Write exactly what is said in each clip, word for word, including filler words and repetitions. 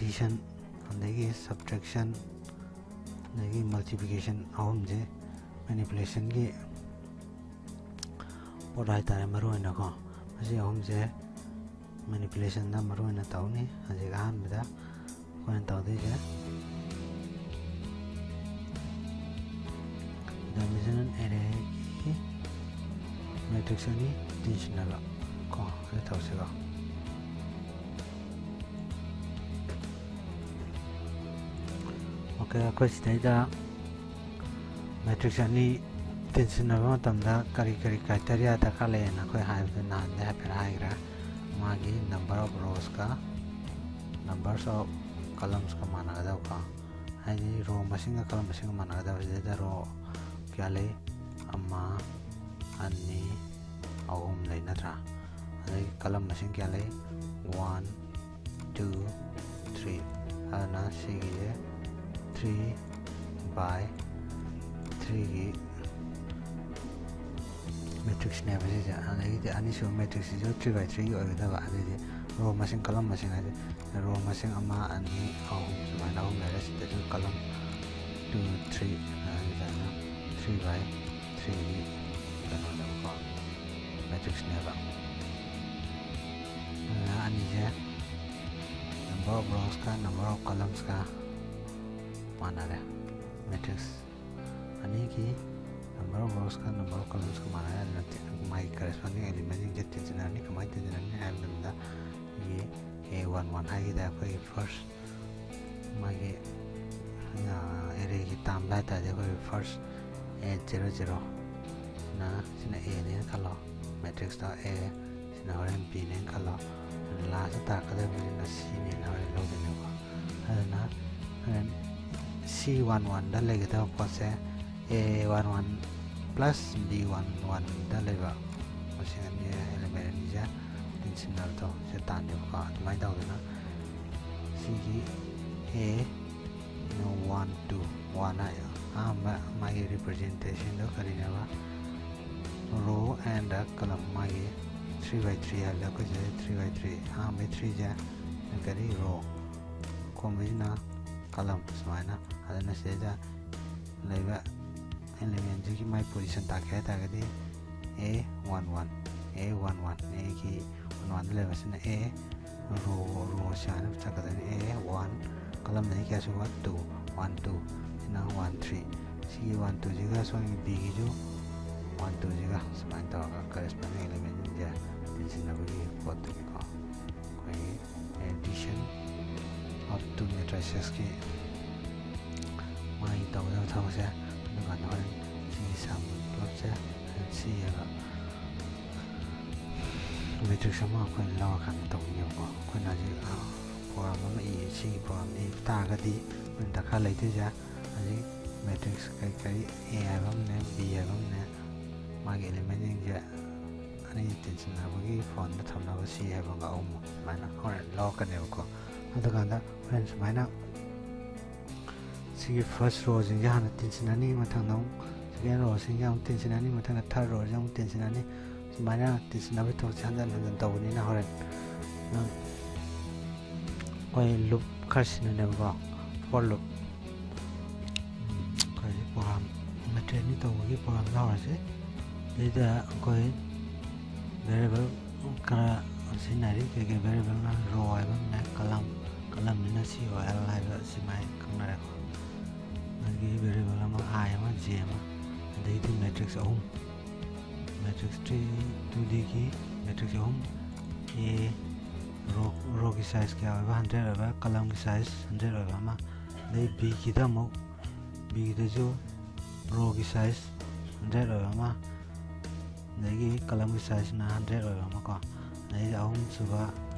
Edison, ꯑꯗꯒꯤ ꯁꯕꯇ꯭ꯔꯦꯛꯁꯟ, ꯑꯗꯒꯤ multiplication ꯑꯍꯨꯝꯁꯦ ꯃꯦꯅꯤꯄꯨꯂꯦꯁꯟꯒꯤ ꯄꯣꯠ ꯍꯥꯏꯇꯥꯔꯦ꯫ ꯃꯔꯨꯑꯣꯏꯅꯀꯣ ꯃꯁꯤ ꯑꯍꯨꯝꯁꯦ ꯃꯦꯅꯤꯄꯨꯂꯦꯁꯟꯗ ꯃꯔꯨꯑꯣꯏꯅ ꯇꯧꯅꯤ꯫ ꯍꯧꯖꯤꯛ ꯑꯍꯥꯟꯕꯗ ꯑꯩꯈꯣꯏꯅ ꯇꯧꯗꯣꯏꯁꯦ ꯗꯥꯏꯃꯦꯟꯁꯅꯦꯜ ꯑꯦꯔꯦꯒꯤ ꯃꯦꯇ꯭ꯔꯤꯛꯁ ꯑꯅꯤ ꯇꯤꯟꯁꯤꯟꯅꯕ ꯀꯣ ꯑꯗꯨ ꯇꯧꯁꯤꯀꯣ꯫ ꯑꯣꯀꯦ, ꯑꯩꯈꯣꯏ ꯁꯤꯗꯩꯗ ꯃꯦꯇ꯭ꯔꯤꯛꯁ ꯑꯅꯤ ꯇꯤꯟꯁꯤꯟꯅꯕ ꯃꯇꯝꯗ ꯀꯔꯤ ꯀꯔꯤ ꯀ꯭ꯔꯥꯏꯇꯦꯔꯤꯌꯥ ꯗꯔꯀꯥꯔ ꯂꯩꯌꯦꯅ ꯑꯩꯈꯣꯏ ꯍꯥꯏꯕꯗꯨ ꯅꯍꯥꯟꯗꯤ ꯍꯥꯏꯐꯦꯠ ꯍꯥꯏꯈ꯭ꯔꯦ꯫ ꯃꯥꯒꯤ number of rowsꯀ numbers of columnsꯀ ꯃꯥꯟꯅꯒꯗꯕꯀꯣ, ꯍꯥꯏꯗꯤ row ꯃꯁꯤꯡꯒ column ꯃꯁꯤꯡꯒ ꯃꯥꯟꯅꯒꯗꯕ꯫ ꯁꯤꯗꯩꯗ row ꯀꯌꯥ ꯂꯩ? ꯑꯃ, ꯑꯅꯤ, ꯑꯍꯨꯝ ꯂꯩ ꯅꯠꯇ꯭ꯔꯥ? ꯑꯗꯒꯤ column ꯃꯁꯤꯡ ꯀꯌꯥ ꯂꯩ? One, two, three꯫ ꯑꯗꯨꯅ ꯁꯤꯒꯤꯁꯦ three by threeꯒꯤ ꯃꯦꯇ꯭ꯔꯤꯛꯁꯅꯦꯕ ꯁꯤꯁꯦ꯫ ꯑꯗꯒꯤꯗꯤ ꯑꯅꯤꯁꯨꯕ ꯃꯦꯇ꯭ꯔꯤꯛꯁꯁꯤꯁꯨ three by threeꯒꯤ ꯑꯣꯏꯒꯗꯕ꯫ ꯑꯗꯩꯗꯤ row ꯃꯁꯤꯡ column ꯃꯁꯤꯡ ꯍꯥꯏꯗꯤ row ꯃꯁꯤꯡ ꯑꯃ, ꯑꯅꯤ, ꯑꯍꯨꯝ ꯁꯨꯃꯥꯏꯅ ꯑꯍꯨꯝ ꯂꯩꯔꯦ꯫ ꯁꯤꯗꯁꯨ column two, three ꯍꯥꯏꯔꯒꯅ three by threeꯒꯤ ꯀꯩꯅꯣꯅꯦꯕꯀꯣ, ꯃꯦꯇ꯭ꯔꯤꯛꯁꯅꯦꯕ꯫ ꯑꯗꯨꯅ ꯑꯅꯤꯁꯦ number of rowsꯀ number of columnsꯀ ꯃꯥꯟꯅꯔꯦ꯫ ꯃꯦꯇ꯭ꯔꯤꯛꯁ ꯑꯅꯤꯒꯤ number of rowsꯀ number of columnsꯀ ꯃꯥꯟꯅꯔꯦ꯫ ꯑꯗꯨꯅ ꯃꯥꯒꯤ corresponding elementꯁꯤꯡꯁꯦ ꯇꯤꯟꯁꯤꯟꯅꯔꯅꯤ꯫ ꯀꯃꯥꯏꯅ ꯇꯤꯟꯁꯤꯟꯅꯔꯅꯤ ꯍꯥꯏꯕ ꯃꯇꯝꯗ ꯑꯩꯈꯣꯏꯒꯤ A one one ꯍꯥꯏꯒꯤꯗ ꯑꯩꯈꯣꯏꯒꯤ first ꯃꯥꯒꯤ ꯑꯦꯔꯦꯒꯤ ꯇꯥꯝꯗ ꯍꯥꯏ ꯇꯥꯔꯗꯤ ꯑꯩꯈꯣꯏꯒꯤ first eight zero zeroꯅ ꯁꯤꯅ Aꯅꯦꯅ ꯈꯜꯂꯣ, ꯃꯦꯇ꯭ꯔꯤꯛꯁꯇ A ꯁꯤꯅ ꯍꯣꯔꯦꯟ Bꯅꯦꯅ ꯈꯜꯂꯣ, ꯂꯥꯁꯇ ꯇꯥꯔꯛꯀꯗꯧꯔꯤꯕꯁꯤꯅ Cꯅꯦꯅ ꯍꯣꯔꯦꯟ ꯂꯧꯗꯣꯏꯅꯦꯕꯀꯣ꯫ ꯑꯗꯨꯅ ꯍꯣꯔꯦꯟ C one oneꯗ ꯂꯩꯒꯗꯕ ꯄꯣꯠꯁꯦ A one one plus B one oneꯗ ꯂꯩꯕ ꯃꯁꯤꯡ ꯑꯅꯤ element ꯑꯅꯤꯁꯦ ꯇꯤꯟꯁꯤꯟꯅꯕꯗꯣ ꯁꯤ ꯇꯥꯟꯅꯦꯕꯀꯣ꯫ ꯑꯗꯨꯃꯥꯏꯅ ꯇꯧꯗꯅ ꯁꯤꯒꯤ A one two one ꯍꯥꯏ ꯑꯍꯥꯟꯕ ꯃꯥꯒꯤ representationꯗꯣ ꯀꯔꯤꯅꯦꯕ? Row and column ꯃꯥꯒꯤ three by three ꯍꯥꯏꯕꯗ ꯑꯩꯈꯣꯏ ꯁꯤꯗ three by three ꯑꯍꯥꯟꯕꯒꯤ threeꯁꯦ ꯀꯔꯤ row ꯀꯣꯟꯕꯁꯤꯅ column ꯁꯨꯃꯥꯏꯅ꯫ ꯑꯗꯨꯅ ꯁꯤꯗꯩꯗ ꯂꯩꯕ elementꯁꯤꯒꯤ ꯃꯥꯏ position ꯇꯥꯛꯀꯦ ꯍꯥꯏ ꯇꯥꯔꯒꯗꯤ A one one, A one one, Aꯒꯤ one oneꯗ ꯂꯩꯕꯁꯤꯅ A, row, rowꯁꯦ ꯍꯥꯏꯅ ꯆꯠꯀꯗꯣꯏꯅꯤ꯫ A one, columnꯗꯒꯤ ꯀꯌꯥ ꯁꯨꯕ? Two, one two, ꯁꯤꯅ one three꯫ ꯁꯤꯒꯤ one twoꯁꯤꯒ ꯁꯣꯝꯒꯤ Bꯒꯤꯁꯨ one twoꯁꯤꯒ ꯁꯨꯃꯥꯏꯅ ꯇꯧꯔꯒ corresponding elementꯁꯤꯡꯁꯦ ꯇꯤꯟꯁꯤꯟꯅꯕꯒꯤ ꯄꯣꯠꯇꯨꯅꯤꯀꯣ꯫ ꯑꯩꯈꯣꯏꯒꯤ addition of two matricesꯀꯤ ꯃꯥꯒꯤ ꯇꯧꯒꯗꯕ ꯊꯕꯛꯁꯦ꯫ ꯑꯗꯨꯀꯥꯟꯗ ꯍꯣꯔꯦꯟ ꯁꯤꯒꯤ sum ꯄꯨꯂꯞꯁꯦ ꯁꯤ ꯍꯥꯏꯕ matrix ꯑꯃ ꯑꯩꯈꯣꯏꯅ ꯂꯧꯔꯀꯥꯟꯗ ꯇꯧꯒꯅꯦꯕꯀꯣ꯫ ꯑꯩꯈꯣꯏꯅ ꯍꯧꯖꯤꯛ program ꯑꯃ ꯏ, ꯁꯤꯒꯤ program ꯏꯕ ꯇꯥꯔꯒꯗꯤ ꯑꯩꯈꯣꯏꯅ ꯗꯔꯀꯥꯔ ꯂꯩꯗꯣꯏꯁꯦ ꯍꯧꯖꯤꯛ matrix ꯀꯔꯤ ꯀꯔꯤ A ꯍꯥꯏꯕ ꯑꯃꯅꯦ, B ꯍꯥꯏꯕ ꯑꯃꯅꯦ, ꯃꯥꯒꯤ elementꯁꯤꯡꯁꯦ ꯑꯅꯤ ꯇꯤꯟꯁꯤꯟꯅꯕꯒꯤ formꯗ ꯊꯝꯅꯕ C ꯍꯥꯏꯕ ꯑꯃꯒ ꯑꯍꯨꯝ ꯁꯨꯃꯥꯏꯅ ꯍꯣꯔꯦꯟ ꯂꯧꯔꯛꯀꯅꯦꯕꯀꯣ꯫ ꯑꯗꯨꯀꯥꯟꯗ ꯍꯣꯔꯦꯟ ꯁꯨꯃꯥꯏꯅ ꯁꯤꯒꯤ first rowꯁꯤꯡꯁꯦ ꯍꯥꯟꯅ ꯇꯤꯟꯁꯤꯟꯅꯅꯤ, ꯃꯊꯪꯗ ꯑꯃꯨꯛ second rowꯁꯤꯡꯁꯦ ꯑꯃꯨꯛ ꯇꯤꯟꯁꯤꯟꯅꯅꯤ, ꯃꯊꯪꯗ third rowꯁꯦ ꯑꯃꯨꯛ ꯇꯤꯟꯁꯤꯟꯅꯅꯤ꯫ ꯁꯨꯃꯥꯏꯅ ꯇꯤꯟꯁꯤꯟꯅꯕꯒꯤ ꯊꯕꯛꯁꯦ ꯍꯟꯖꯤꯟ ꯍꯟꯖꯤꯟ ꯇꯧꯕꯅꯤꯅ ꯍꯣꯔꯦꯟ ꯅꯪ ꯑꯩꯈꯣꯏ loop ꯈꯔ ꯁꯤꯖꯤꯟꯅꯅꯦꯕꯀꯣ, for loop꯫ ꯑꯩꯈꯣꯏ program matrix ꯑꯅꯤ ꯇꯧꯕꯒꯤ program ꯍꯧꯔꯁꯤ꯫ ꯁꯤꯗ ꯑꯩꯈꯣꯏ variable ꯈꯔ ꯁꯤꯖꯤꯟꯅꯔꯤ꯫ ꯀꯩꯀꯩ variableꯅ? Row ꯍꯥꯏꯕ ꯑꯃꯅꯦ, column, columnꯁꯤꯅ C O L ꯍꯥꯏꯕ ꯁꯤꯃꯥꯏ ꯈꯪꯅꯔꯦꯀꯣ꯫ ꯑꯗꯒꯤ variable ꯑꯃ, I ꯑꯃ, J ꯑꯃ, ꯑꯗꯒꯤꯗꯤ matrix ꯑꯍꯨꯝ, matrix three, two Dꯒꯤ matrix ꯑꯍꯨꯝ, A, row, rowꯒꯤ size ꯀꯌꯥ ꯑꯣꯏꯕ? Hundred ꯑꯣꯏꯕ, columnꯒꯤ size hundred ꯑꯣꯏꯕ ꯑꯃ, ꯑꯗꯩ Bꯒꯤꯗ ꯑꯃꯨꯛ, Bꯒꯤꯗꯁꯨ rowꯒꯤ size hundred ꯑꯣꯏꯕ ꯑꯃ, ꯑꯗꯒꯤ columnꯒꯤ sizeꯅ hundred ꯑꯣꯏꯕ ꯑꯃ ꯀꯣ, ꯑꯗꯩꯗꯤ ꯑꯍꯨꯝꯁꯨꯕ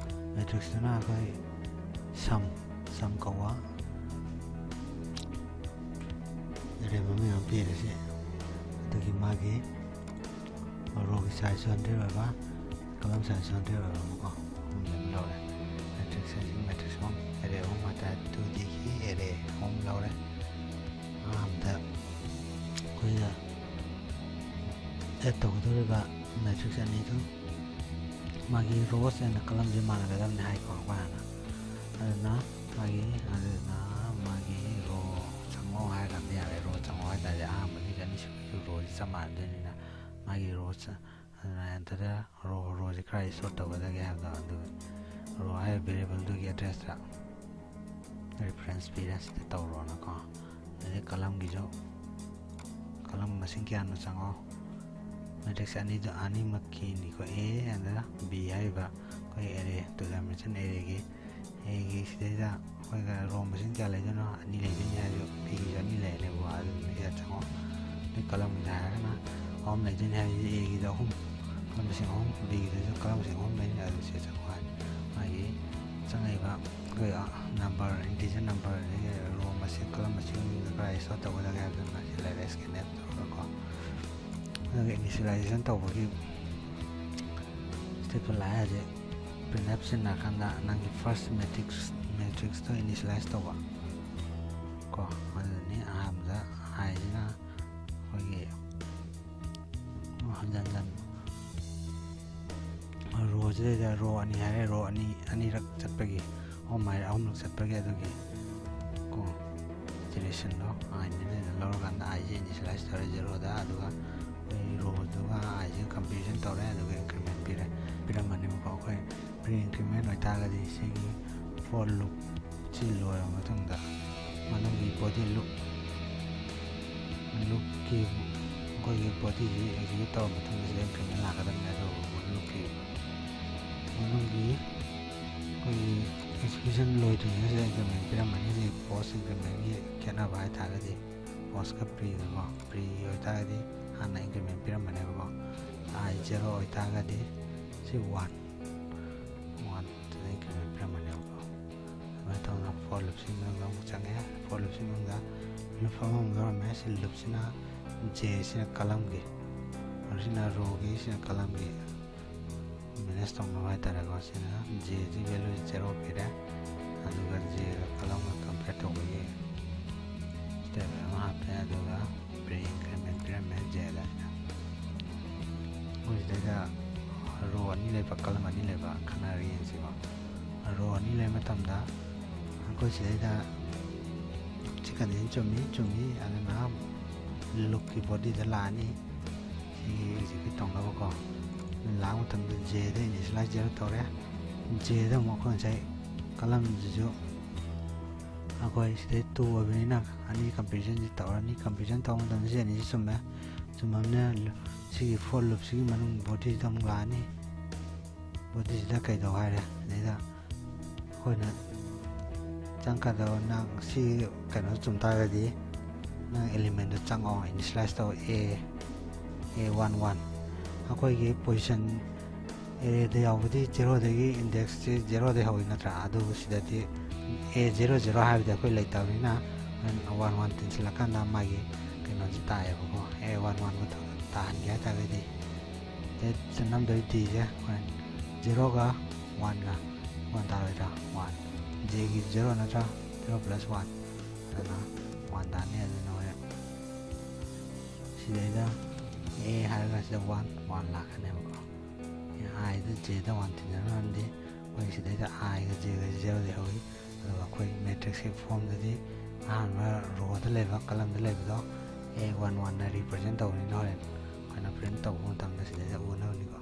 matrixꯇꯨꯅ ꯑꯩꯈꯣꯏ sum, sum ꯀꯧꯕ array ꯃꯃꯤꯡ ꯑꯃ ꯄꯤꯔꯦ ꯁꯤ꯫ ꯑꯗꯨꯒꯤ ꯃꯥꯒꯤ rowꯒꯤ sizeꯁꯨ hundred ꯑꯣꯏꯕ, column sizeꯁꯨ hundred ꯑꯣꯏꯕ ꯑꯃꯀꯣ, ꯑꯍꯨꯝꯗ ꯑꯗꯨꯝ ꯂꯧꯔꯦ꯫ Matrix ꯍꯥꯏꯁꯤ matrix ꯑꯍꯨꯝ, array ꯑꯍꯨꯝ ꯍꯥꯏꯇꯥꯔꯦ, two Dꯒꯤ array ꯑꯍꯨꯝ ꯂꯧꯔꯦ꯫ ꯑꯍꯥꯟꯕꯗ ꯑꯩꯈꯣꯏꯅ add ꯇꯧꯒꯗꯧꯔꯤꯕ matrix ꯑꯅꯤꯗꯨ ꯃꯥꯒꯤ rows and columnꯁꯦ ꯃꯥꯟꯅꯒꯗꯕꯅꯤ ꯍꯥꯏꯀꯣ ꯑꯩꯈꯣꯏ ꯍꯥꯟꯅ꯫ ꯑꯗꯨꯅ ꯃꯥꯒꯤ ꯑꯗꯨꯅ ꯃꯥꯒꯤ ꯔꯣ ꯆꯪꯉꯣ ꯍꯥꯏꯔ ꯀꯥꯟꯗ ꯌꯥꯔꯦ꯫ ꯔꯣ ꯆꯪꯉꯣ ꯍꯥꯏ ꯇꯥꯔꯗꯤ ꯑꯍꯥꯟꯕꯒꯤ ꯑꯅꯤꯁꯨꯕꯒꯤ ꯔꯣꯁꯤ ꯆꯞ ꯃꯥꯟꯅꯗꯣꯏꯅꯤꯅ ꯃꯥꯒꯤ ꯔꯣ ꯑꯗꯨꯅ ꯑꯦꯟꯇꯔꯗ ꯔꯣ ꯔꯣꯁꯤ ꯈꯔ ꯁꯣꯔꯠ ꯇꯧꯒꯗꯒꯦ ꯍꯥꯏꯕꯗꯣ ꯑꯗꯨ ꯔꯣ ꯍꯥꯏꯔꯤꯕ ꯚꯦꯔꯤꯌꯦꯕꯜꯗꯨꯒꯤ ꯑꯦꯗ꯭ꯔꯦꯁꯇ ꯔꯤꯐꯔꯦꯟꯁ ꯄꯤꯔꯦ, ꯁꯤꯗ ꯇꯧꯔꯣꯅꯀꯣ꯫ ꯑꯗꯩ ꯀꯂꯝꯒꯤꯁꯨ ꯀꯂꯝ ꯃꯁꯤꯡ ꯀꯌꯥꯅꯣ ꯆꯪꯉꯣ꯫ ꯃꯦꯇ꯭ꯔꯤꯛꯁ ꯑꯅꯤꯗꯣ ꯑꯅꯤꯃꯛꯀꯤꯅꯤꯀꯣ, ꯑꯦ ꯑꯗꯨꯒ ꯕꯤ ꯍꯥꯏꯔꯤꯕ ꯑꯩꯈꯣꯏ ꯑꯦꯔꯦ, ꯇꯨ ꯗꯥꯏꯃꯦꯟꯁꯟ ꯑꯦꯔꯦꯒꯤ ꯑꯦꯒꯤ ꯁꯤꯗꯩꯗ ꯑꯩꯈꯣꯏꯒ ꯔꯣ ꯃꯁꯤꯡ ꯀꯌꯥ ꯂꯩꯗꯣꯏꯅꯣ? ꯑꯅꯤ ꯂꯩꯗꯣꯏꯅꯤ ꯍꯥꯏꯔꯁꯨ ꯕꯤꯒꯤꯁꯨ ꯑꯅꯤ ꯂꯩꯔꯅꯦꯕꯀꯣ꯫ ꯑꯗꯨꯗꯨꯅ ꯁꯤꯗ ꯆꯪꯉꯣ꯫ ꯑꯗꯩ ꯀꯂꯝꯒꯤꯗ ꯍꯥꯏꯔꯒꯅ ꯑꯍꯨꯝ ꯂꯩꯗꯣꯏꯅꯤ ꯍꯥꯏꯔꯤꯁꯦ ꯑꯦꯒꯤꯗ ꯑꯍꯨꯝ, ꯀꯂꯝ ꯃꯁꯤꯡ ꯑꯍꯨꯝ, ꯕꯤꯒꯤꯗꯁꯨ ꯀꯂꯝ ꯃꯁꯤꯡ ꯑꯍꯨꯝ ꯂꯩꯅꯤ꯫ ꯑꯗꯨ ꯁꯤꯗ ꯆꯪꯉꯣ ꯍꯥꯏꯅꯤ꯫ ꯃꯥꯒꯤ ꯆꯪꯉꯛꯏꯕ ꯑꯩꯈꯣꯏ ꯅꯝꯕꯔ, ꯏꯟꯇꯤꯖꯔ ꯅꯝꯕꯔ, ꯑꯗꯒꯤ ꯔꯣ ꯃꯁꯤꯡ, ꯀꯂꯝ ꯃꯁꯤꯡꯗ ꯈꯔ ꯁꯣꯔꯠ ꯇꯧꯒꯗꯒꯦ ꯍꯥꯏꯕꯗꯨꯅ ꯁꯤ ꯂꯩꯔꯦ, ꯁ꯭ꯀꯦꯟ ꯑꯦꯐ ꯇꯧꯔꯒꯀꯣ꯫ ꯑꯗꯨꯒ ꯏꯅꯤꯁꯤꯌꯦꯂꯥꯏꯖꯦꯁꯟ ꯇꯧꯕꯒꯤ ꯁ꯭ꯇꯦꯞꯇꯣ ꯂꯥꯛꯑꯦ ꯍꯧꯖꯤꯛ꯫ ꯄ꯭ꯔꯤꯟꯠ ꯑꯦꯐ ꯁꯤꯖꯤꯟꯅꯔꯀꯥꯟꯗ ꯅꯪꯒꯤ ꯐꯥꯔꯁ ꯃꯦꯇ꯭ꯔꯤꯛꯁ, ꯃꯦꯇ꯭ꯔꯤꯛꯁꯇꯣ ꯏꯅꯤꯁꯤꯌꯦꯂꯥꯏꯁ ꯇꯧꯕ ꯀꯣ꯫ ꯑꯗꯨꯅꯤ ꯑꯍꯥꯟꯕꯗ ꯍꯥꯏꯁꯤꯅ ꯑꯩꯈꯣꯏꯒꯤ ꯍꯟꯖꯟ ꯍꯟꯖꯟ ꯔꯣꯁꯤꯗꯩꯗ ꯔꯣ ꯑꯅꯤ ꯍꯥꯏꯔꯦ, ꯔꯣ ꯑꯅꯤ ꯑꯅꯤꯔꯛ ꯆꯠꯄꯒꯤ, ꯑꯍꯨꯝ ꯍꯥꯏꯔꯦ ꯑꯍꯨꯝꯂꯛ ꯆꯠꯄꯒꯤ, ꯑꯗꯨꯒꯤ ꯀꯣ ꯏꯇꯤꯔꯦꯁꯟꯗꯣ ꯑꯥꯏꯅꯤꯅ ꯂꯧꯔꯀꯥꯟꯗ ꯑꯥꯏꯁꯦ ꯏꯅꯤꯁꯤꯌꯦꯂꯥꯏꯁ ꯇꯧꯔꯦ ꯖꯦꯔꯣꯗ, ꯑꯗꯨꯒ ꯑꯩꯈꯣꯏ ꯔꯣꯗꯨꯒ ꯑꯥꯏꯁꯦ ꯀꯝꯄꯦꯔꯤꯖꯟ ꯇꯧꯔꯦ, ꯑꯗꯨꯒ ꯏꯟꯀ꯭ꯔꯤꯃꯦꯟ ꯄꯤꯔꯦ, ꯄꯤꯔꯝꯃꯅꯦꯕꯀꯣ꯫ ꯑꯩꯈꯣꯏ ꯄ꯭ꯔꯤ ꯏꯟꯀ꯭ꯔꯤꯃꯦꯟ ꯑꯣꯏꯇꯥꯔꯒꯗꯤ ꯁꯤꯒꯤ ꯐꯣꯔ ꯂꯨꯞ ꯁꯤ ꯂꯣꯏꯔꯕ ꯃꯇꯨꯡꯗ ꯃꯅꯨꯡꯒꯤ ꯕꯣꯗꯤ ꯂꯨꯞ, ꯂꯨꯞꯀꯤ ꯑꯩꯈꯣꯏꯒꯤ ꯕꯣꯗꯤꯁꯤ ꯑꯦꯛꯖꯤꯀ꯭ꯌꯨꯠ ꯇꯧꯔꯕ ꯃꯇꯨꯡꯗ ꯁꯤꯗ ꯏꯟꯀ꯭ꯔꯤꯃꯦꯟ ꯂꯥꯛꯀꯗꯕꯅꯦ꯫ ꯑꯗꯨꯕꯨ ꯂꯨꯞꯀꯤ ꯃꯅꯨꯡꯒꯤ ꯑꯩꯈꯣꯏꯒꯤ ꯑꯦꯛꯖꯤꯀ꯭ꯌꯨꯁꯟ ꯂꯣꯏꯗ꯭ꯔꯤꯉꯩꯁꯤꯗ ꯏꯟꯀ꯭ꯔꯤꯃꯦꯟ ꯄꯤꯔꯝꯃꯅꯤ꯫ ꯁꯤ ꯄꯣꯁ ꯏꯟꯀ꯭ꯔꯤꯃꯦꯟꯒꯤ ꯈꯦꯠꯅꯕ ꯍꯥꯏꯇꯥꯔꯒꯗꯤ ꯄꯣꯁꯀ ꯄ꯭ꯔꯤꯒꯀꯣ, ꯄ꯭ꯔꯤꯒꯤ ꯑꯣꯏꯇꯥꯔꯒꯗꯤ ꯍꯥꯟꯅ ꯏꯟꯀ꯭ꯔꯤꯃꯦꯟ ꯄꯤꯔꯝꯕꯅꯦꯕꯀꯣ꯫ ꯑꯥꯏ ꯖꯦꯔꯣ ꯑꯣꯏꯇꯥꯔꯒꯗꯤ ꯁꯤ ꯋꯥꯟ, ꯋꯥꯟ ꯁꯤꯗ ꯏꯟꯀ꯭ꯔꯤꯃꯦꯟ ꯄꯤꯔꯝꯕꯅꯦꯕꯀꯣ꯫ ꯑꯗꯨꯃꯥꯏꯅ ꯇꯧꯗꯅ ꯐꯣꯔ ꯂꯨꯞꯁꯤꯒꯤ ꯃꯅꯨꯡꯗ ꯑꯃꯨꯛ ꯆꯪꯉꯦ꯫ ꯐꯣꯔ ꯂꯨꯞꯁꯤꯒꯤ ꯃꯅꯨꯡꯗ ꯂꯨꯞ ꯑꯃꯃꯨꯛ ꯌꯥꯎꯔꯝꯃꯦ꯫ ꯁꯤ ꯂꯨꯞꯁꯤꯅ ꯖꯦ ꯁꯤꯅ ꯀꯂꯝꯒꯤ, ꯁꯤꯅ ꯔꯣꯒꯤ, ꯁꯤꯅ ꯀꯂꯝꯒꯤ ꯃꯦꯅꯦꯖ ꯇꯧꯅꯕ ꯍꯥꯏꯇꯥꯔꯦꯀꯣ꯫ ꯁꯤꯅ ꯖꯦꯁꯤ ꯚꯦꯂꯨ ꯖꯦꯔꯣ ꯄꯤꯔꯦ, ꯑꯗꯨꯒ ꯖꯦꯒ ꯀꯂꯝꯒ ꯀꯝꯄꯤꯌꯔ ꯇꯧꯕꯒꯤ ꯁ꯭ꯇꯦꯞ ꯑꯃ ꯍꯥꯞꯄꯦ, ꯑꯗꯨꯒ ꯄ꯭ꯔꯤ ꯏꯟꯀ꯭ꯔꯤꯃꯦꯟ ꯄꯤꯔꯝꯃꯦ ꯖꯦꯗ꯫ ꯑꯩꯈꯣꯏ ꯁꯤꯗꯩꯗ ꯔꯣ ꯑꯅꯤ ꯂꯩꯕ, ꯀꯂꯝ ꯑꯅꯤ ꯂꯩꯕ ꯈꯟꯅꯔꯒ ꯌꯦꯡꯁꯤꯀꯣ꯫ ꯔꯣ ꯑꯅꯤ ꯂꯩꯕ ꯃꯇꯝꯗ ꯑꯩꯈꯣꯏ ꯁꯤꯗꯩꯗ ꯁꯤ ꯀꯟꯗꯤꯁꯟ ꯆꯨꯝꯃꯤ ꯆꯨꯝꯃꯤ ꯑꯗꯨꯅ ꯂꯨꯞꯀꯤ ꯕꯣꯗꯤꯗ ꯂꯥꯛꯑꯅꯤ꯫ ꯁꯤꯒꯤ ꯑꯦꯛꯖꯤꯀ꯭ꯌꯨꯠ ꯇꯧꯅꯕꯀꯣ꯫ ꯂꯥꯛꯄ ꯃꯇꯝꯗ ꯖꯦꯗ ꯏꯅꯤꯁꯤꯌꯦꯂꯥꯏꯁ ꯖꯦꯔꯣ ꯇꯧꯔꯦ꯫ ꯖꯦꯗ ꯑꯃꯨꯛ ꯑꯩꯈꯣꯏ ꯉꯁꯥꯏ ꯀꯂꯝꯁꯤꯁꯨ ꯑꯩꯈꯣꯏ ꯁꯤꯗꯩ ꯇꯨ ꯑꯣꯏꯕꯅꯤꯅ ꯑꯅꯤ ꯀꯝꯄꯦꯔꯤꯖꯟꯁꯤ ꯇꯧꯔꯅꯤ꯫ ꯀꯝꯄꯦꯔꯤꯖꯟ ꯇꯧꯕ ꯃꯇꯝꯗ ꯁꯤ ꯑꯅꯤꯁꯤ ꯆꯨꯝꯃꯦ꯫ ꯆꯨꯝꯃꯕꯅꯤꯅ ꯁꯤꯒꯤ ꯐꯣꯔ ꯂꯨꯞꯁꯤꯒꯤ ꯃꯅꯨꯡ ꯕꯣꯗꯤꯁꯤꯗ ꯑꯃꯨꯛ ꯂꯥꯛꯑꯅꯤ꯫ ꯕꯣꯗꯤꯁꯤꯗ ꯀꯩꯗꯧ ꯍꯥꯏꯔꯦ? ꯑꯗꯩꯗ ꯑꯩꯈꯣꯏꯅ ꯆꯪꯉꯛꯀꯗꯕ, ꯅꯪ ꯁꯤ ꯀꯩꯅꯣ ꯆꯨꯝ ꯇꯥꯔꯒꯗꯤ ꯅꯪ ꯑꯦꯂꯤꯃꯦꯟꯗꯣ ꯆꯪꯉꯛꯑꯣ, ꯏꯅꯤꯁꯤꯌꯦꯂꯥꯏꯁ ꯇꯧ꯫ ꯑꯦ ꯑꯦ ꯋꯥꯟ ꯋꯥꯟ ꯑꯩꯈꯣꯏꯒꯤ ꯄꯣꯖꯤꯁꯟ ꯑꯦꯔꯦꯗ ꯌꯥꯎꯕꯗꯤ ꯖꯦꯔꯣꯗꯒꯤ, ꯏꯟꯗꯦꯛꯁꯁꯤ ꯖꯦꯔꯣꯗꯒꯤ ꯍꯧꯏ ꯅꯠꯇ꯭ꯔꯥ? ꯑꯗꯨꯕꯨ ꯁꯤꯗꯗꯤ ꯑꯦ ꯖꯦꯔꯣ ꯖꯦꯔꯣ ꯍꯥꯏꯕꯗꯤ ꯑꯩꯈꯣꯏ ꯂꯩꯇꯕꯅꯤꯅ ꯋꯥꯟ ꯋꯥꯟ ꯇꯤꯟꯁꯤꯜꯂꯀꯥꯟꯗ ꯃꯥꯒꯤ ꯀꯩꯅꯣꯁꯤ ꯇꯥꯛꯑꯦꯕꯀꯣ꯫ ꯑꯦ ꯋꯥꯟ ꯋꯥꯟ ꯇꯥꯍꯟꯒꯦ ꯍꯥꯏ ꯇꯥꯔꯒꯗꯤ ꯁꯤꯗ ꯅꯝꯗꯣꯏ ꯗꯤꯁꯦ ꯍꯣꯔꯦꯟ ꯖꯦꯔꯣꯒ ꯋꯥꯟꯒ ꯋꯥꯟ ꯇꯥꯔꯣꯏꯗ꯭ꯔꯥ? ꯋꯥꯟ, ꯖꯦꯒꯤ ꯖꯦꯔꯣ ꯅꯠꯇ꯭ꯔꯥ? ꯖꯦꯔꯣ ꯄ꯭ꯂꯁ ꯋꯥꯟ, ꯑꯗꯨꯅ ꯋꯥꯟ ꯇꯥꯅꯤ꯫ ꯑꯗꯨꯅ ꯍꯣꯔꯦꯟ ꯁꯤꯗꯩꯗ ꯑꯦ ꯍꯥꯏꯔꯒ ꯁꯤꯗ ꯋꯥꯟ ꯋꯥꯟ ꯂꯥꯛꯀꯅꯦꯕꯀꯣ꯫ ꯑꯥꯏꯗ ꯖꯦꯗ ꯋꯥꯟ ꯊꯤꯟꯖꯤꯟꯕ ꯃꯔꯝꯗꯤ ꯑꯩꯈꯣꯏ ꯁꯤꯗꯩꯗ ꯑꯥꯏꯒ ꯖꯦꯒ ꯖꯦꯔꯣꯗꯒꯤ ꯍꯧꯏ꯫ ꯑꯗꯨꯒ ꯑꯩꯈꯣꯏ ꯃꯦꯇ꯭ꯔꯤꯛꯁꯀꯤ ꯐꯣꯝꯗꯗꯤ ꯑꯍꯥꯟꯕ ꯔꯣꯗ ꯂꯩꯕ, ꯀꯂꯝꯗ ꯂꯩꯕꯗꯣ ꯑꯦ ꯋꯥꯟ ꯋꯥꯟꯅ ꯔꯤꯄ꯭ꯔꯖꯦꯟ ꯇꯧꯕꯅꯤꯅ ꯍꯣꯔꯦꯟ ꯑꯩꯈꯣꯏꯅ ꯄ꯭ꯔꯤꯟꯠ ꯇꯧꯕ ꯃꯇꯝꯗ ꯁꯤꯗꯩꯗ ꯎꯅꯕꯅꯤꯀꯣ꯫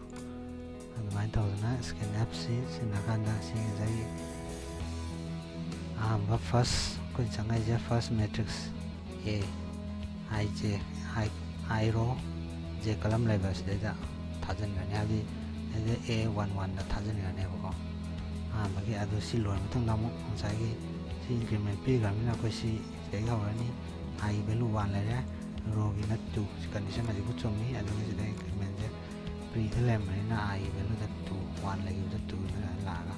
ꯑꯗꯨꯃꯥꯏꯅ ꯇꯧꯗꯅ ꯁ꯭ꯀꯦꯟ ꯑꯦꯞꯁꯤ ꯁꯤꯖꯤꯟꯅꯔꯀꯥꯟꯗ ꯁꯤ ꯉꯁꯥꯏꯒꯤ ꯑꯍꯥꯟꯕ ꯐꯥꯔꯁ ꯑꯩꯈꯣꯏ ꯆꯪꯉꯛꯏꯁꯦ ꯐꯥꯔꯁ ꯃꯦꯇ꯭ꯔꯤꯛꯁ ꯑꯦ, ꯑꯥꯏ ꯖꯦ, ꯑꯥꯏ, ꯑꯥꯏ ꯔꯣ, ꯖꯦ ꯀꯂꯝ ꯂꯩꯕ ꯑꯁꯤꯗꯩꯗ ꯊꯥꯖꯤꯟꯈ꯭ꯔꯅꯤ꯫ ꯍꯥꯏꯕꯗꯤ ꯁꯤꯗꯩꯗ ꯑꯦ ꯋꯥꯟ ꯋꯥꯟꯗ ꯊꯥꯖꯤꯟꯈ꯭ꯔꯅꯦꯕꯀꯣ꯫ ꯑꯍꯥꯟꯕꯒꯤ ꯑꯗꯨ ꯁꯤ ꯂꯣꯏꯔ ꯃꯇꯨꯡꯗ ꯑꯃꯨꯛ ꯉꯁꯥꯏꯒꯤ ꯁꯤ ꯏꯟꯀ꯭ꯔꯤꯃꯦꯟ ꯄꯤꯈ꯭ꯔꯕꯅꯤꯅ ꯑꯩꯈꯣꯏ ꯁꯤ ꯁꯤꯗꯒꯤ ꯍꯧꯔꯅꯤ꯫ ꯑꯥꯏꯒꯤ ꯚꯦꯂꯨ ꯋꯥꯟ ꯂꯩꯔꯦ, ꯔꯣꯒꯤꯅ ꯇꯨ꯫ ꯁꯤ ꯀꯟꯗꯤꯁꯟ ꯍꯧꯖꯤꯛꯐꯥꯎ ꯆꯨꯝꯃꯤ꯫ ꯑꯗꯨꯒ ꯁꯤꯗ ꯏꯟꯀ꯭ꯔꯤꯃꯦꯟꯁꯦ ꯄ꯭ꯔꯤꯗ ꯂꯩꯔꯝꯕꯅꯤꯅ ꯑꯥꯏꯒꯤ ꯚꯦꯂꯨꯗ ꯇꯨ, ꯋꯥꯟ ꯂꯩꯈꯤꯕꯗ ꯇꯨꯗꯨꯅ ꯂꯥꯛꯑꯒ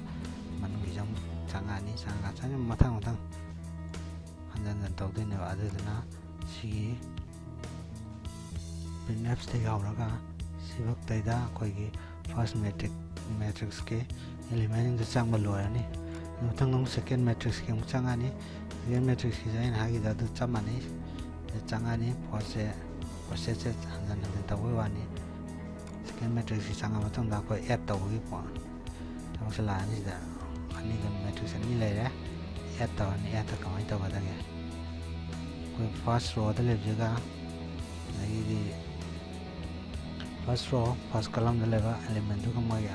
ꯃꯅꯨꯡꯒꯤꯁꯦ ꯑꯃꯨꯛ ꯆꯪꯉꯛꯑꯅꯤ꯫ ꯆꯪꯉꯒ ꯆꯪ-, ꯃꯊꯪ ꯃꯊꯪ ꯍꯟꯖꯟ ꯍꯟꯖꯟ ꯇꯧꯗꯣꯏꯅꯦꯕ꯫ ꯑꯗꯨꯗꯨꯅ ꯁꯤꯒꯤ ꯄ꯭ꯔꯤꯟꯠ ꯑꯦꯞꯁꯇꯒꯤ ꯍꯧꯔꯒ ꯁꯤꯐꯛꯇꯩꯗ ꯑꯩꯈꯣꯏꯒꯤ ꯐꯥꯔꯁ ꯃꯦꯇ꯭ꯔꯤꯛ, ꯃꯦꯇ꯭ꯔꯤꯛꯁꯀꯤ ꯑꯦꯂꯤꯃꯦꯟꯁꯤꯡꯗꯣ ꯆꯪꯕ ꯂꯣꯏꯔꯅꯤ꯫ ꯑꯗꯨ ꯃꯊꯪꯗ ꯑꯃꯨꯛ ꯁꯦꯀꯦꯟ ꯃꯦꯇ꯭ꯔꯤꯛꯁꯀꯤ ꯑꯃꯨꯛ ꯆꯪꯉꯅꯤ꯫ ꯁꯦꯀꯦꯟ ꯃꯦꯇ꯭ꯔꯤꯛꯁꯀꯤꯁꯨ ꯑꯩꯅ ꯍꯥꯏꯈꯤꯕꯗ ꯑꯗꯨ ꯆꯞ ꯃꯥꯟꯅꯩ꯫ ꯁꯤꯗ ꯆꯪꯉꯅꯤ, ꯄꯣꯠꯁꯦ, ꯄ꯭ꯔꯣꯁꯦꯁꯁꯦ ꯍꯟꯖꯟ ꯍꯟꯖꯟ ꯇꯧꯕꯒꯤ ꯋꯥꯅꯤ꯫ ꯁꯦꯀꯦꯟ ꯃꯦꯇ꯭ꯔꯤꯛꯁꯁꯤ ꯆꯪꯉ ꯃꯇꯨꯡꯗ ꯑꯩꯈꯣꯏ ꯑꯦꯗ ꯇꯧꯕꯒꯤ ꯄꯣ-, ꯊꯕꯛꯁꯦ ꯂꯥꯛꯑꯅꯤ꯫ ꯁꯤꯗ ꯑꯅꯤꯗ ꯃꯦꯇ꯭ꯔꯤꯛꯁ ꯑꯅꯤ ꯂꯩꯔꯦ꯫ ꯑꯦꯗ ꯇꯧꯔꯅꯤ꯫ ꯑꯦꯗꯇ ꯀꯃꯥꯏꯅ ꯇꯧꯒꯗꯒꯦ? ꯑꯩꯈꯣꯏ ꯐꯥꯔꯁ ꯔꯣꯗ ꯂꯩꯕꯁꯤꯒ, ꯑꯗꯒꯤꯗꯤ ꯐꯥꯔꯁ ꯔꯣ ꯐꯥꯔꯁ ꯀꯂꯝꯗ ꯂꯩꯕ ꯑꯦꯂꯤꯃꯦꯟꯗꯨꯒ ꯃꯣꯏꯒꯤ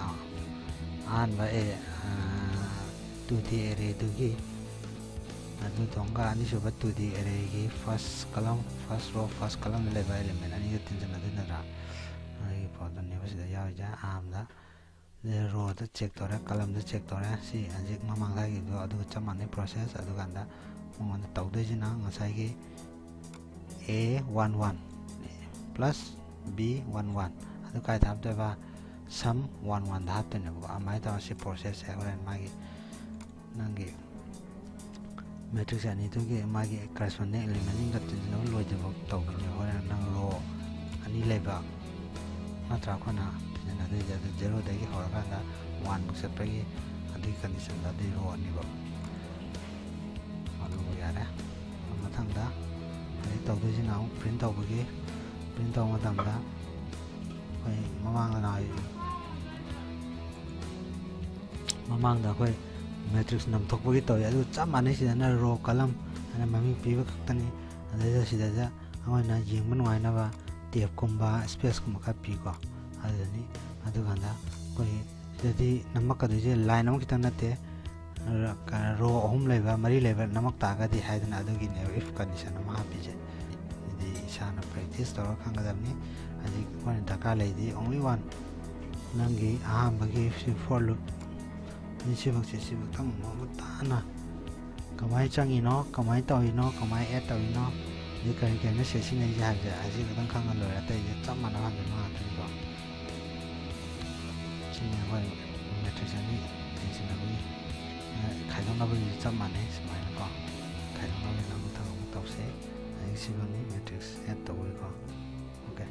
ꯑꯍꯥꯟꯕ ꯑꯦ ꯇꯨ ꯗꯤ ꯑꯦꯔꯦꯗꯨꯒꯤ ꯑꯗꯨꯗꯨꯒ ꯑꯅꯤꯁꯨꯕ ꯇꯨ ꯗꯤ ꯑꯦꯔꯦꯒꯤ first column, first row first ꯀꯂꯝꯗ ꯂꯩꯕ ꯑꯦꯂꯤꯃꯦꯟ ꯑꯅꯤꯗꯨ ꯇꯤꯟꯁꯤꯟꯅꯗꯣꯏ ꯅꯠꯇ꯭ꯔꯥ? ꯑꯗꯨꯒꯤ ꯄꯣꯠꯇꯨꯅꯦꯕ ꯁꯤꯗ ꯌꯥꯎꯔꯤꯁꯦ꯫ ꯑꯍꯥꯟꯕꯗ ꯔꯣꯗ ꯆꯦꯛ ꯇꯧꯔꯦ, ꯀꯂꯝꯗ ꯆꯦꯛ ꯇꯧꯔꯦ꯫ ꯁꯤ ꯍꯧꯖꯤꯛ ꯃꯃꯥꯡꯗ ꯍꯥꯏꯈꯤꯕꯗꯣ ꯑꯗꯨꯒ ꯆꯞ ꯃꯥꯟꯅꯩ ꯄ꯭ꯔꯣꯁꯦꯁ꯫ ꯑꯗꯨꯀꯥꯟꯗ ꯃꯉꯣꯟꯗ ꯇꯧꯗꯣꯏꯁꯤꯅ ꯉꯁꯥꯏꯒꯤ A one one plus B one one ꯑꯗꯨ ꯀꯥꯏꯗ ꯍꯥꯞꯇꯣꯏꯕ? ꯁꯝ ꯋꯥꯟ ꯋꯥꯟꯗ ꯍꯥꯞꯇꯣꯏꯅꯦꯕꯀꯣ꯫ ꯑꯗꯨꯃꯥꯏꯅ ꯇꯧꯔ ꯁꯤ ꯄ꯭ꯔꯣꯁꯦꯁꯁꯦ ꯍꯣꯔꯦꯟ ꯃꯥꯒꯤ ꯅꯪꯒꯤ ꯃꯦꯇ꯭ꯔꯤꯛꯁ ꯑꯅꯤꯗꯨꯒꯤ ꯃꯥꯒꯤ ꯀꯔꯦꯁꯄꯣꯟꯗꯤꯡ ꯑꯦꯂꯤꯃꯦꯟꯁꯤꯡꯒ ꯇꯤꯟꯁꯤꯟꯅꯕ ꯂꯣꯏꯗ꯭ꯔꯤꯐꯥꯎ ꯇꯧꯒꯅꯤ꯫ ꯍꯣꯔꯦꯟ ꯅꯪ ꯔꯣ ꯑꯅꯤ ꯂꯩꯕ ꯅꯠꯇ꯭ꯔꯥ ꯑꯩꯈꯣꯏꯅ ꯇꯤꯟꯁꯤꯟꯅꯗꯣꯏꯁꯦ? ꯑꯗꯨ ꯖꯦꯔꯣꯗꯒꯤ ꯍꯧꯔꯀꯥꯟꯗ ꯋꯥꯟꯐꯧ ꯆꯠꯄꯒꯤ ꯑꯗꯨꯒꯤ ꯀꯟꯗꯤꯁꯟꯗ ꯑꯗꯨꯒꯤ ꯔꯣ ꯑꯅꯤꯐꯧ ꯑꯗꯨꯕꯨ ꯌꯥꯔꯦ꯫ ꯃꯊꯪꯗ ꯍꯧꯖꯤꯛ ꯇꯧꯗꯣꯏꯁꯤꯅ ꯑꯃꯨꯛ ꯄ꯭ꯔꯤꯟ ꯇꯧꯕꯒꯤ, ꯄ꯭ꯔꯤꯟ ꯇꯧꯕ ꯃꯇꯝꯗ ꯑꯩꯈꯣꯏ ꯃꯃꯥꯡꯗ ꯅꯍꯥꯟ ꯃꯃꯥꯡꯗ ꯑꯩꯈꯣꯏ ꯃꯦꯇ꯭ꯔꯤꯛꯁ ꯅꯝꯊꯣꯛꯄꯒꯤ ꯇꯧꯏ꯫ ꯑꯗꯨ ꯆꯞ ꯃꯥꯟꯅꯩ꯫ ꯁꯤꯗꯅ ꯔꯣ ꯀꯂꯝ ꯍꯥꯏꯅ ꯃꯃꯤꯡ ꯄꯤꯕ ꯈꯛꯇꯅꯤ꯫ ꯑꯗꯩꯗ ꯁꯤꯗꯩꯗ ꯑꯩꯈꯣꯏꯅ ꯌꯦꯡꯕ ꯅꯨꯡꯉꯥꯏꯅꯕ ꯇꯦꯞꯀꯨꯝꯕ ꯏꯁꯄꯦꯁꯀꯨꯝꯕ ꯈꯔ ꯄꯤꯀꯣ꯫ ꯑꯗꯨꯗꯅꯤ ꯑꯗꯨꯀꯥꯟꯗ ꯑꯩꯈꯣꯏ ꯁꯤꯗꯗꯤ ꯅꯝꯃꯛꯀꯗꯣꯏꯁꯦ ꯂꯥꯏꯟ ꯑꯃꯈꯛꯇꯪ ꯅꯠꯇꯦ, ꯔꯣ ꯑꯍꯨꯝ ꯂꯩꯕ, ꯃꯔꯤ ꯂꯩꯕ ꯅꯝꯃꯛ ꯇꯥꯔꯒꯗꯤ ꯍꯥꯏꯗꯅ ꯑꯗꯨꯒꯤꯅꯦꯕ ꯏꯐ ꯀꯟꯗꯤꯁꯟ ꯑꯃ ꯍꯥꯞꯄꯤꯁꯦ꯫ ꯁꯤꯗꯤ ꯏꯁꯥꯅ ꯄ꯭ꯔꯦꯛꯇꯤꯁ ꯇꯧꯔꯒ ꯈꯪꯒꯗꯕꯅꯤ꯫ ꯍꯧꯖꯤꯛ ꯑꯩꯈꯣꯏꯅ ꯗꯔꯀꯥꯔ ꯂꯩꯗꯤ only one, ꯅꯪꯒꯤ ꯑꯍꯥꯟꯕꯒꯤ ꯁꯤ ꯐꯣꯔ ꯂꯨꯞ ꯁꯤꯃꯛꯁꯦ, ꯁꯤꯃꯛꯇꯪ ꯃꯃꯨꯠ ꯇꯥꯅ ꯀꯃꯥꯏꯅ ꯆꯪꯉꯤꯅꯣ, ꯀꯃꯥꯏꯅ ꯇꯧꯔꯤꯅꯣ, ꯀꯃꯥꯏꯅ ꯑꯦꯗ ꯇꯧꯔꯤꯅꯣ, ꯑꯗꯩ ꯀꯔꯤ ꯀꯔꯤꯅꯣ ꯁꯤꯖꯤꯟꯅꯩꯁꯦ ꯍꯥꯏꯕꯁꯦ ꯍꯧꯖꯤꯛ ꯈꯛꯇꯪ ꯈꯪꯉ ꯂꯣꯏꯔꯦ꯫ ꯑꯇꯩꯁꯦ ꯆꯞ ꯃꯥꯟꯅꯕ ꯍꯟꯖꯤꯟꯕ ꯉꯥꯛꯇꯅꯤꯀꯣ꯫ ꯁꯤꯅꯤ ꯑꯩꯈꯣꯏ ꯃꯦꯇ꯭ꯔꯤꯛꯁ ꯑꯅꯤ ꯇꯤꯟꯁꯤꯟꯅꯕꯒꯤ, ꯑ, ꯈꯥꯏꯗꯣꯛꯅꯕꯒꯤꯁꯨ ꯆꯞ ꯃꯥꯟꯅꯩ꯫ ꯁꯨꯃꯥꯏꯅꯀꯣ ꯈꯥꯏꯗꯣꯛꯅꯕꯒꯤꯅ ꯑꯃꯨꯛ ꯊꯕꯛ ꯑꯃꯨꯛ ꯇꯧꯁꯦ꯫ ꯑꯗꯒꯤ ꯁꯤꯃꯅꯤ ꯃꯦꯇ꯭ꯔꯤꯛꯁ ꯑꯦꯗ ꯇꯧꯕꯒꯤꯀꯣ꯫ ꯑꯣꯀꯦ꯫